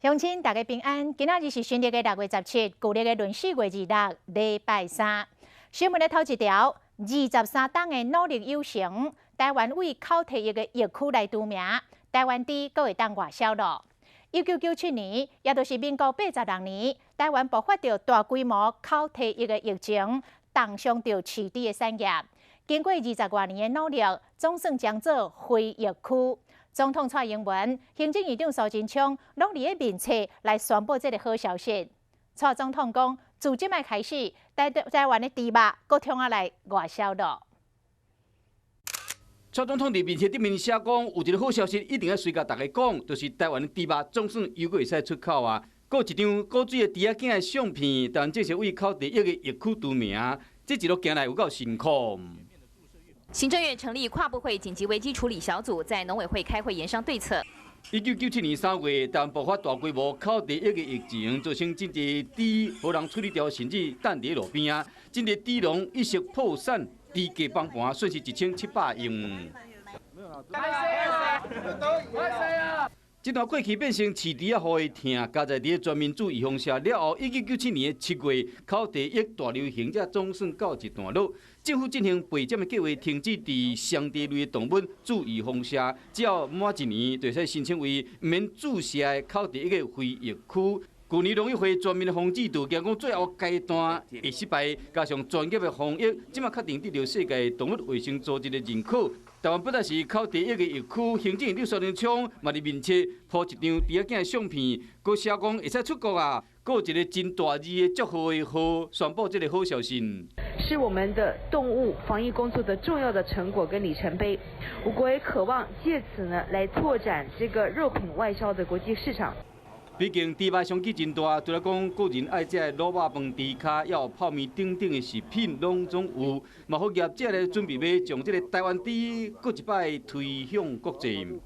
鄉親大家平安，今仔日是新曆的6月17，舊曆的閏4月26，禮拜三。新聞的頭一條，23冬的努力有成，台灣為口蹄疫的疫區來除名，台灣豬閣會當外銷囉。1997年，也就是民國86年，台灣爆發著大規模口蹄疫的疫情，重傷著飼豬的產業。經過20外年的努力，總算將做非疫區。總統蔡英文、行政院長蘇貞昌攏佇咧面冊來宣布這个好消息。蔡總統講，自這擺開始，台灣的豬肉閣通仔來外銷囉。蔡總統佇面冊頂面寫講，有一个好消息一定愛隨共大家講，就是台灣的豬肉總算又閣會使出口啊！閣有一張古錐的豬仔囝的相片，台灣正式為口蹄疫的疫區除名，這一路行來有夠辛苦。行政院成立跨部會緊急危機處理小組，在農委會開會研商對策。1997年3月，台灣爆發大規模口蹄疫的疫情，造成真濟豬予人處理掉，甚至擲佇路邊啊，真濟豬農一夕破產，豬價崩盤，損失1700億。這段過去變成飼豬仔予的疼，加在佇全民注預防射了後，1997年7月，口蹄疫大流行，才總算告一段落。政府進行備針的計劃，停止佇雙蹄類的動物注預防射，只要滿一年，就會使申請為毋免注射的口蹄疫的非疫區。舊年農委會全面的防治，就驚講最後階段會失敗，加上專業的防疫，這馬確定得著世界動物衛生組織的認可。台灣不但是口蹄疫的疫區，行政院長蘇貞昌嘛佇面冊 po 一張豬仔囝的相片，閣寫講會使出國啊，閣有一个真大字的祝賀的號，宣布這个好消息。是我們的動物防疫工作的重要的成果跟里程碑。我國也渴望借此呢來拓展這個肉品外銷的國際市場。畢竟豬肉商機真大，除了講個人愛食的滷肉飯、豬跤，抑有泡麵等等的食品，攏總有。嘛好業者咧準備欲將這个台灣豬閣一擺推向國際。